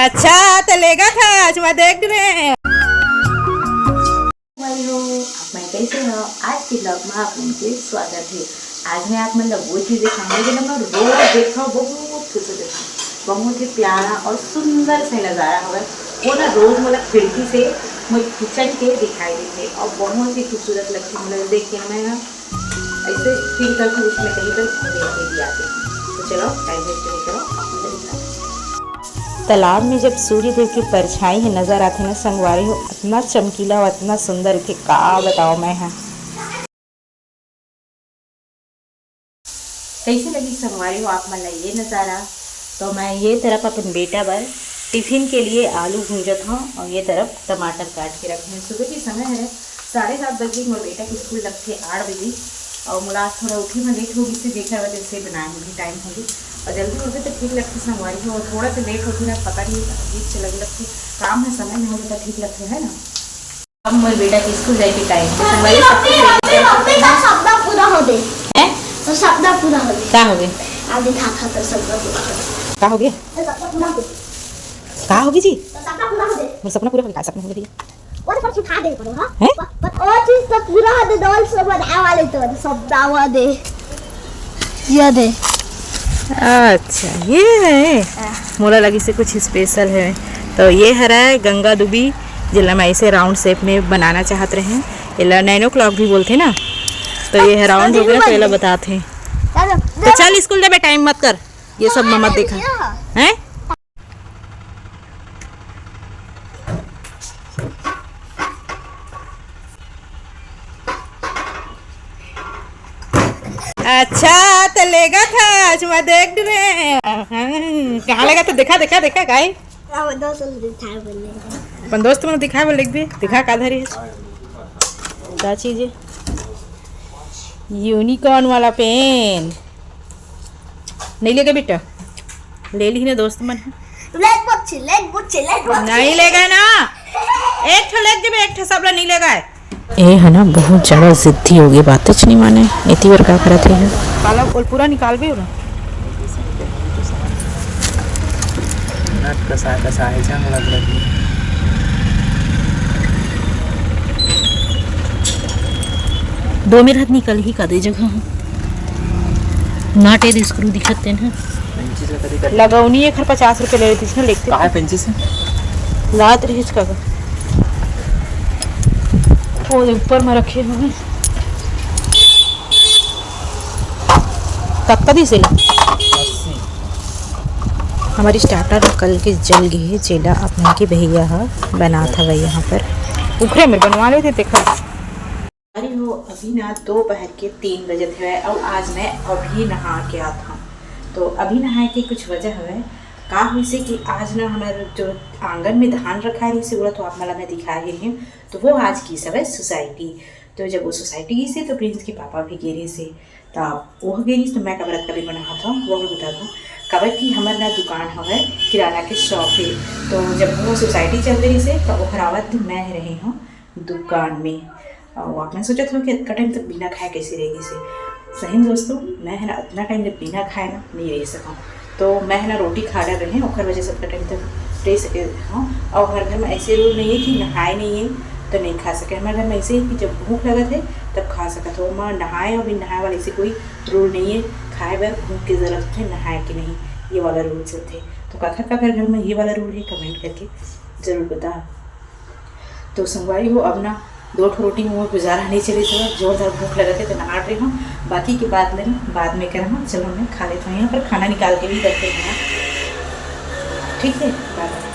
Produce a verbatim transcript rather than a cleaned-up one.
अच्छा, त लेगा था, आज मैं देख रहे हैं। भाई हो, आप मन कैसे हो? आज के vlog में आप मन के स्वागत है। आज मैं आप मन ला वो चीज दिखाऊंगी जो मैं रोज देखा हूँ, बहुत खुश हो जाता हूँ। बहुत ही प्यारा और सुंदर से नजारा हवे। वो ना रोज मोला खिड़की से मोर किचन के दिखाई देथे और बहुत ही खूबसूरत लगथे मोला देख के। मैं ना ऐसे फील करती हूँ उसमें कहीं पर घूमने के लिए आते हैं। तो चलो, टाइम वेस्ट नहीं करो, आप मुझे दिखाओ। तालाब में जब सूर्य देव की परछाई ह नजर आथे ना संगवारी हो, अतना चमकीला अउ अतना सुंदर रहिथे, का बताओ मैं ह। कैसे लगी संगवारी हो आप मन ला ये नजारा? तो मैं ये तरफ अपन बेटा बर टिफिन के लिए आलू भूंजत हूँ और ये तरफ टमाटर काट के रखे हैं। सुबह के समय है, साढ़े सात बजे मोर बेटा के स्कूल लगथे आठ बजे, और मोला आज थोड़ा उठे में लेट हो गई से जेकर वजह से बनाए में भी टाइम हो गई। और जल्दी उठे तो ठीक लगथे संगवारी हो, और थोड़ा सा लेट होथे ना, पता नहीं अजीब से लगे लगथे। काम है समय में हो जाता ठीक लगथे, है ना। अब मोर बेटा के स्कूल जाए के टाइम है, संगवारी सब कुछ ready कर चुके हैं। सपना पूरा हो दे। हैं? तो सपना पूरा हो दे। का हो गए? आप दिखा था तो सपना पूरा हो दे। का हो गए? तो सपना पूरा हो दे। का हो गए जी? तो सपना पूरा हो दे। मोर सपना पूरा हो गए, का सपना हो गए भैया? वो तो पर सुखा दे पड़ो, हाँ? हैं? पर, पर वो चीज तो पूरा हो दे, डॉल से बनाए वाले तो सब दावा दे। ये दे। अच्छा, ये है। हाँ। मोला लगी से कुछ स्पेशल है। तो ये हरा है गंगा दुबी, जेला मैं ऐसे राउंड शेप में बनाना चाहत रहे। एला नैनो क्लॉक भी बोलथे ना। तो ये है राउंड हो गया, तो एला बताथे। चलो, तो चल स्कूल जाबे, टाइम मत कर, ये सब मत देखा। हैं? अच्छा, तो लेगा था, आज मैं देख रहे हैं। हाँ, कहाँ लेगा था? देखा, देखा, देखा, गाय। अपन दोस्त मन दिखाए बोले। अपन दोस्त मन दिखाए बोले, देख भी, दिखा का धरी है। का चीज है? यूनिकॉर्न वाला पेन। नहीं लेगा बेटा? ले ली ना दोस्त मन। लेग बच्चे, लेग बच्चे, लेग बच्चे। नहीं लेगा ना। एक ठो लेग जब एक ठो सबला नहीं लेगा है। ए है ना, बहुत ज्यादा जिद्दी हो गई, बातें च नहीं माने। इतनी बार का करत है? काला बोल, पूरा निकाल भी हो ना। नट कसा कसा है, जंग लग लगी। दो मेर हाथ निकल ही का दे जगह। नाटे दे स्क्रू दिखत तेन ह। लगौनी एखर पचास रुपये ले लेतिस ना, लेगते। कहाँ है पेंची से? लात रहिस का। वो ऊपर में रखे हुए। कतका दिस एला? हमर स्टार्टर कल के जल गे हे, जेला अपन के भैया ह बनात हवय यहाँ पर। उखरे में बनवा लेते, देखा। अरे हो, अभी ना दोपहर के तीन बजत हवय, अउ आज मैं अभी नहा के आत हँव। तो अभी नहाए के कुछ वजह हवय, का होइसे कि आज ना हमर जो आंगन में धान रखाए रहिसे, ओला तो आप मन ला मैं दिखाए ही रहेंव, तो वो आज गिस हवय सोसाइटी। तो जब वो सोसाइटी गिसे, तो प्रिंस के पापा भी गे रहिसे। त वो गे रहिस, तो मैं काबर अतका बेर नहात हँव, वो भी बता दूँ। काबर कि हमर ना दुकान हवय, किराना के शॉप हे। तो जब वो सोसाइटी चल रहिसे, त ओखर आवत मैं रहे हँव दुकान में। अउ आप मन सोचत हो कि अतका टाइम तक बिना खाए कैसे रह गिसे। सही में दोस्तों, मैं है ना अतना टाइम ले बिना खाए ना नहीं रह सकँव। तो मैं है ना रोटी खा डर रहे, ओखर वजह से अतका टाइम तक रह सके हँव। अउ हमर घर में ऐसे रूल नहीं है कि नहाए नहीं है तो नहीं खा सके। हमर घर में ऐसे है कि जब भूख लगत है तब खा सकत हो। ओमा नहाए और बिन नहाए वाला ऐसे कोई रूल नहीं है। खाए बर भूख के जरूरत है, नहाए के नहीं, ये वाला रूल चलथे। तो काखर काखर घर में ये वाला रूल है, कमेंट करके जरूर बताओ। तो संगवारी हो, अब ना दो ठो रोटी में मोर गुजारा नहीं चले, तो जोरदार भूख लगत है, तो नहा रहे हँव। बाकी के बाद में, बाद में करम, चलो मैं खा लेत हँव। यहाँ पर खाना निकाल के भी रखे हैं, ठीक है, बाय बाय।